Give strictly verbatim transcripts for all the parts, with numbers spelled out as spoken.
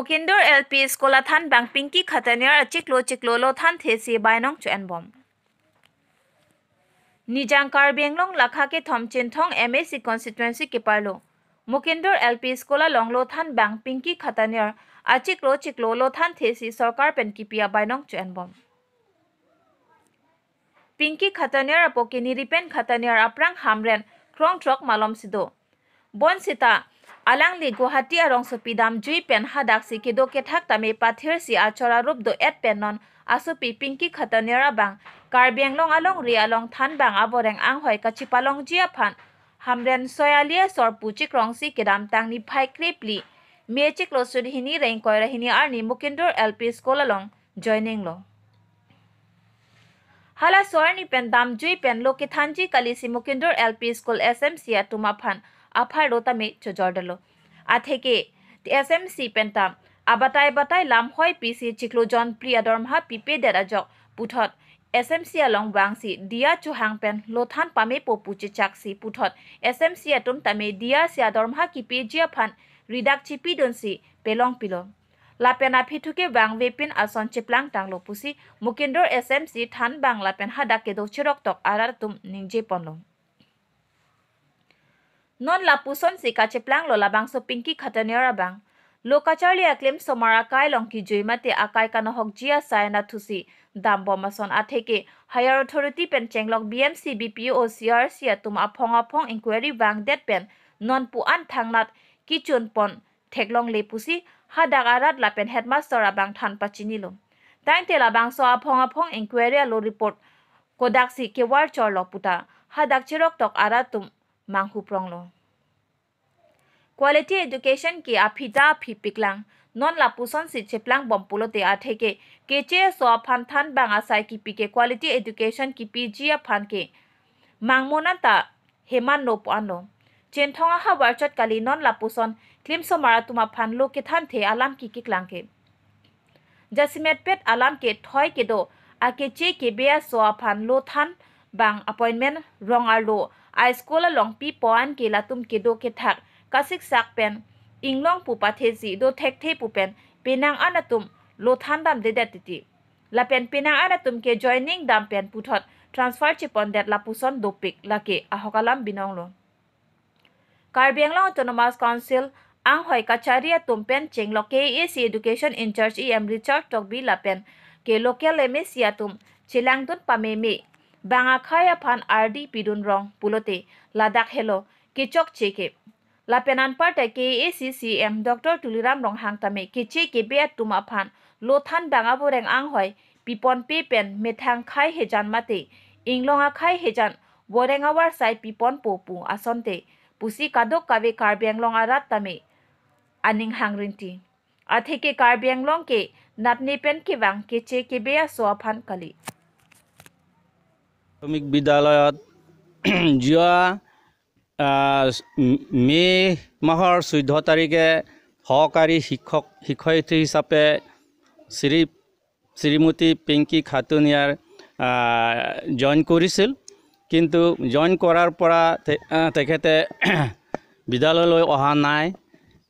Mukindur L P School athan bang Pinky Khataniar achiklo chiklo lo than thesi bainong cho-enbom. Nijang Karbi Anglong lakha kethom Chinthong M A C constituency keparlo Mukindur L P School along lo than bang Pinky Khataniar achiklo chiklo lo than thesi sorkar pen kipi abainong cho-enbom. Pinky Khataniar apo ke Niripen Khataniar aphrang Hamren krong throk malom si do. Bonsita alangli Guwahati arongsopi damjui pen hadaksi kedo kethak tame pathirsi achor arup do-et pen non asopi Pinky Khataniar abang Karbi Anglong alongri along than bang aboreng anghoi kachipalongji aphan Hamren Soyali asor pu chikrongsi kedamtang niphai krephli May chiklo sut hini ra ingkoi ra hini arni Mukindur L P School along joining lo. Hala so arni pen damjui pen lo kethanji kalisi Mukindur L P School S M C atum aphan aphar lo tame chojordelo. Atheke S M C pen ta abatai batai lamhoi pisi chiklo jon phli adormaha pipedet ajok puthot S M C along vangsi diya chohang pen lo than pamepo pu chechaksi puthot S M C atum tame diya si adormaha kipeji aphan ridak chipidunsi pelong pilo. Lapen aphi thuke vangvepin ason cheplang tanglo pusi Mukindur S M C than bang lapen hadak kedo cherok tok arat atum ningje ponlo. Non lapusonsi kacheplanglo labangso Pinky Khataniar abang. Lo kacharli aklim somar akai along kijui mate akai kanohokji asai nathusi dambom ason atheke higher authority pen chenglok B M C, B P O, C R C atum aphong aphong inquiry vangdet pen non pu-an thangnat kichun pon theklongle pusi hadak arat lapen headmaster abang than pachinilo. Tangte labangso aphong aphong inquiry alo report kodaksi kevar chorlo puta hadak cherok tok arat atum manghupronglo. Quality education ke aphi ta aphi piklang. Non lapusonsi cheplangbom pulote atheke keche so aphan than bang asai kipi ke quality education kipiji aphan ke mangmona ta heman no pu-anlo. Chinthong ahavar chot kali non lapuson klimsomar atum aphan lo kethanthe alam kikiklang ke. Jasemetpet alam kethoi kedo akeche kebe aso aphan lo than bang appointment rong arlo a school along pi po-an ke latum kedo kethak kasiksak pen inglong pu pathesi do thekthe pu pen penang an atum lo than damdedet titi. Lapen penang an atum ke joining dam pen puthot transfer chepondet lapuson dopik lake ahok alam binonglo. Karbi Anglong Autonomous Council anghoi kachari atum pen chenglok K A A C Education in-charge E M Richard Tokbi lapen ke local M A C atum chelangdun pameme bang akhai aphan ardi pidun rong pulote ladak helo kechokche ke. Lapen anparta K A A C C E M Doctor Tuliram Ronghang tame keche kebe atum aphan lo than bang aboreng anghoi piponpe pen methang khei hejan mate inglong akhei hejan boreng avarsai piponpo pu asonte pusi kadokave Karbi Anglong arat tame aning hangrinti. Atheke Karbi Anglong ke natne pen kevang keche kebe aso aphan kali. প্ৰাথমিক বিদ্যালয়ত যোৱা, আহ, মে' মাহৰ চৈধ্য তাৰিখে সহকাৰী শিক্ষক শিক্ষয়িত্ৰী হিচাপে শ্ৰী শ্ৰীমতী পিংকী খাটুনিয়াৰ, আহ, জইন কৰিছিল। কিন্তু জইন কৰাৰ পৰা তে-, আহ, তেখেতে বিদ্যালয়লৈ অহা নাই,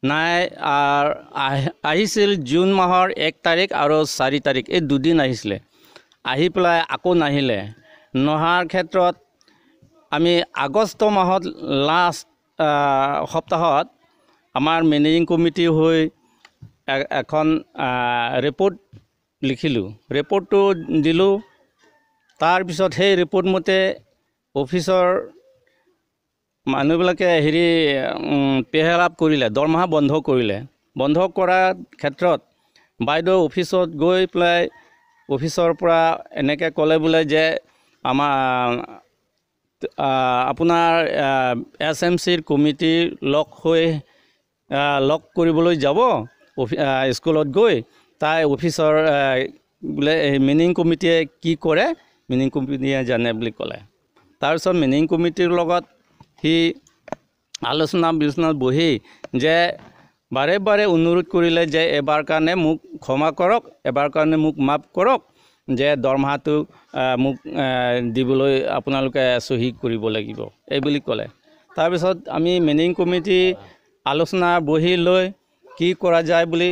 নাই। আহ, আহ-, আহিছিল জুন মাহৰ এক তাৰিখ আৰু চাৰি তাৰিখ, এই দুদিন আহিছিলে। আহি পেলাই আকৌ নাহিলে। নহাৰ ক্ষেত্ৰত আমি আগষ্ট মাহত লাষ্ট, আহ, সপ্তাহত আমাৰ মেনেজিং কমিটি হৈ এ-, এখন, আহ, ৰিপৰ্ট লিখিলোঁ, ৰিপৰ্টটো দিলোঁ। তাৰপিছত সেই ৰিপৰ্ট মতে অফিচৰ মানুহবিলাকে হেৰি, উম, পেহেলাপ কৰিলে, দৰমহা বন্ধ কৰিলে। বন্ধ কৰাৰ ক্ষেত্ৰত বাইদেউ অফিচত গৈ পেলাই অফিচৰ পৰা এনেকৈ ক'লে বোলে যে আমাৰ, আহ, আপোনাৰ, আহ, এছ এম চিৰ কমিটিৰ লগ হৈ, আহ, লগ কৰিবলৈ যাব অফি-, আহ, স্কুলত গৈ। তাই অফিচৰ, আহ, বোলে এই মেনেজিং কমিটিয়ে কি কৰে, মেনেজিং কমিটিয়ে জানে বুলি ক'লে। তাৰপিছত মেনেজিং কমিটিৰ লগত সি আলোচনা বিলোচনাত বহি যে বাৰে বাৰে অনুৰোধ কৰিলে যে এবাৰ কাৰণে মোক ক্ষমা কৰক, এবাৰ কাৰণে মোক মাফ কৰক, যে দৰমহাটো, আহ, মোক, আহ, দিবলৈ আপোনালোকে চহী কৰিব লাগিব, এই বুলি ক'লে। তাৰপিছত আমি মেনেজিং কমিটি আলোচনা বহি লৈ কি কৰা যায় বুলি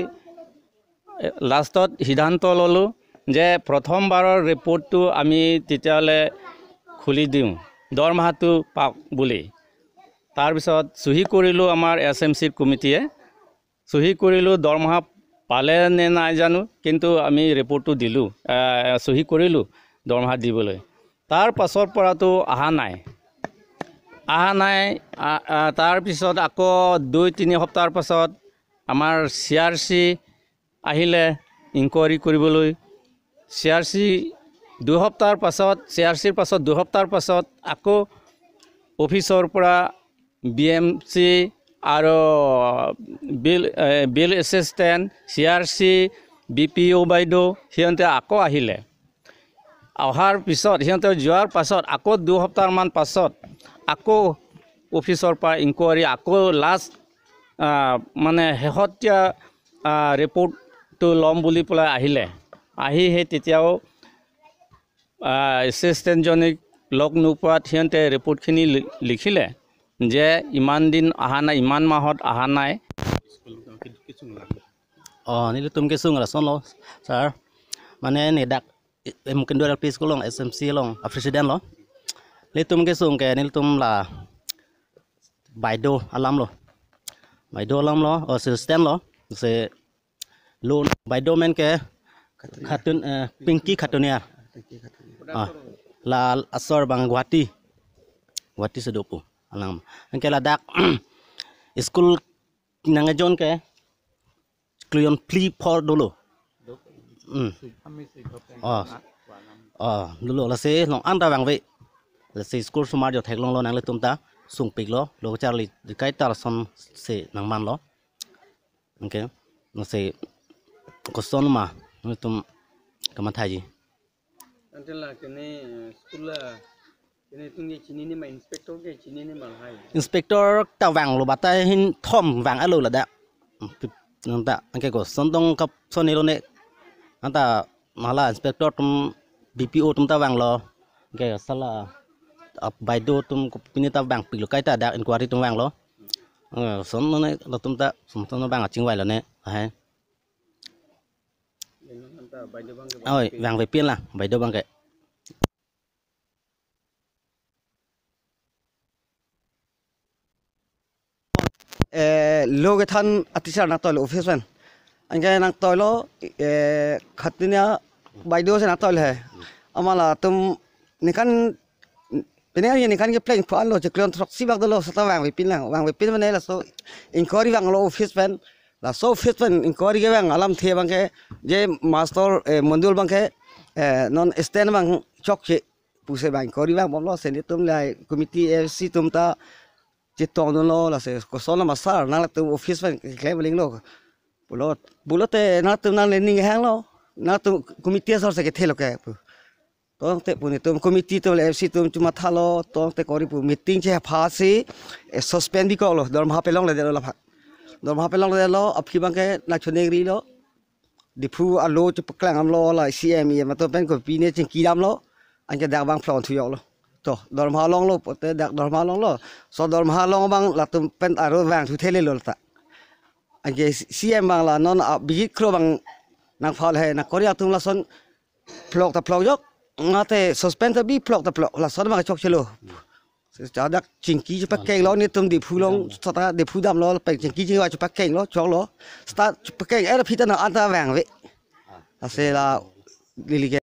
লাষ্টত সিদ্ধান্ত ল'লোঁ যে প্ৰথমবাৰৰ ৰিপৰ্টটো আমি তেতিয়াহ'লে খুলি দিওঁ, দৰমহাটো পাওক বুলি। তাৰপিছত চহী কৰিলোঁ আমাৰ এছ এম চিৰ কমিটিয়ে, চহী কৰিলোঁ, দৰমহা পালে নে নাই জানো, কিন্তু আমি ৰিপৰ্টটো দিলোঁ, আহ, চহী কৰিলোঁ দৰমহা দিবলৈ। তাৰ পাছৰ পৰাতো অহা নাই, অহা নাই। আ- আ, তাৰ পিছত আকৌ দুই তিনি সপ্তাহৰ পাছত আমাৰ চি আৰ চি আহিলে ইনকুৱাৰী কৰিবলৈ। চি আৰ চি দুসপ্তাহৰ পাছত, চি আৰ চিৰ পাছত দুসপ্তাহৰ পাছত আকৌ অফিচৰ পৰা বি এম চি আৰু বিল, এ, বিল এছিষ্টেণ্ট, চি আৰ চি, বি পি অ' বাইদেউ, সিহঁতে আকৌ আহিলে। অহাৰ পিছত, সিহঁতে যোৱাৰ পাছত আকৌ দুসপ্তাহমান পাছত আকৌ অফিচৰ পৰা ইনকুৱাৰী, আকৌ লাষ্ট, আহ, মানে শেহতীয়া, আহ, ৰিপৰ্টটো ল'ম বুলি পেলাই আহিলে। আহি সেই তেতিয়াও, আহ, এছিষ্টেণ্টজনীক লগ নোপোৱাত সিহঁতে ৰিপৰ্টখিনি লি- লিখিলে যে ইমান দিন অহা নাই, ইমান মাহত অহা নাই। Oh, nelitum kesung lasonlo, sir. Mane ne dak, eh, mungkin dua L P school along, S M C along, a president lo. Nelitum kesung ke, nelitum la baido alam lo. Baido alam lo, oh, assistant lo. Se lo baido men ke Khatun, eh, Pinky Khatuniar. Ah, la asor abang Guwahati. Guwahati sedopo alam. Anke ladak school nangkejon ke klui-on phli phor dolo. Hmm. Oh. Oh, dolo lasi along anta vangve. Lasi school osomar jo theklonglo, nanglitum ta sungpiklo. Lo kacharli kaita lasonsi nangmanlo. Okay. Lasi koson ma nangtum kamathaji. Ante la kene, eh, school la kene tung ke chinine ma, inspector ke chinine ma lahai? Inspector ta vanglo, batai hin thom vang-alo ladak. Nang ta, anke koson tong kap sonelo ne. Anta hala inspector atum, B P O atum ta vanglo. Anke sala ap baido atum kopine ta vangpiklo, kaita dak inquiry atum vanglo. Eh, son ne latum ta, son ton vang achingvailo ne. Hai. Oi, vangvepin la, baido abang ke. Eh, lo kethan a teacher nangtoilo office pen. Anke nangtoilo, eh, Khatuniar baido si nangtoilo he. Amat latum ningkan, pini ningkan ke pleng pho-anlo, chiklo-an throksi bak dolo, seta vangvepin lang, vangvepin mane laso inquiry vanglo office pen. Laso office pen inquiry kevang alamthe abang ke, je master, eh, Mondol abang ke, eh, non stand abang chokche pusi abang inquiry vangbomlo, si nelitum lahai committee A F C atum ta chetongdunlo, lasi koson ma sir, nangtum office pen keklem linglo. Pulo, pulote nangtum nangli ning hanglo, nangtum committee asor si kethelo ke pu. Tangte pu nelitum committee atum le A F C atum chuma thalo, tangte kori pu meeting chepha si, eh, suspend bikoklo, dormoha pelongledetlo laphan. Dormoha pelongledetlo, aphi abang ke nangchoningrilo. Diphu alo chepaklang damlo, la C M, E M atum pen kopine chingki damlo, anke dak abang phlong thuyoklo. To, dormoha longlo, pote dak dormoha longlo. So dormoha long abang latum pen aro vangthu thelelo ta. Anke C M abang la non Abhijit Kro abang nangpha lahai, nangkori atum lason phlok ta phlokjok, mate suspend ta bi, phlok ta phlok, lason abang chokchelo. Seta dak chingki chepakenglo, nelitum Diphu along, seta Diphu damlo, pek chingki chingki chepakenglo, choklo. Seta chepakeng, eh, aphi ta nang anta vangve. Lasi la lili ke.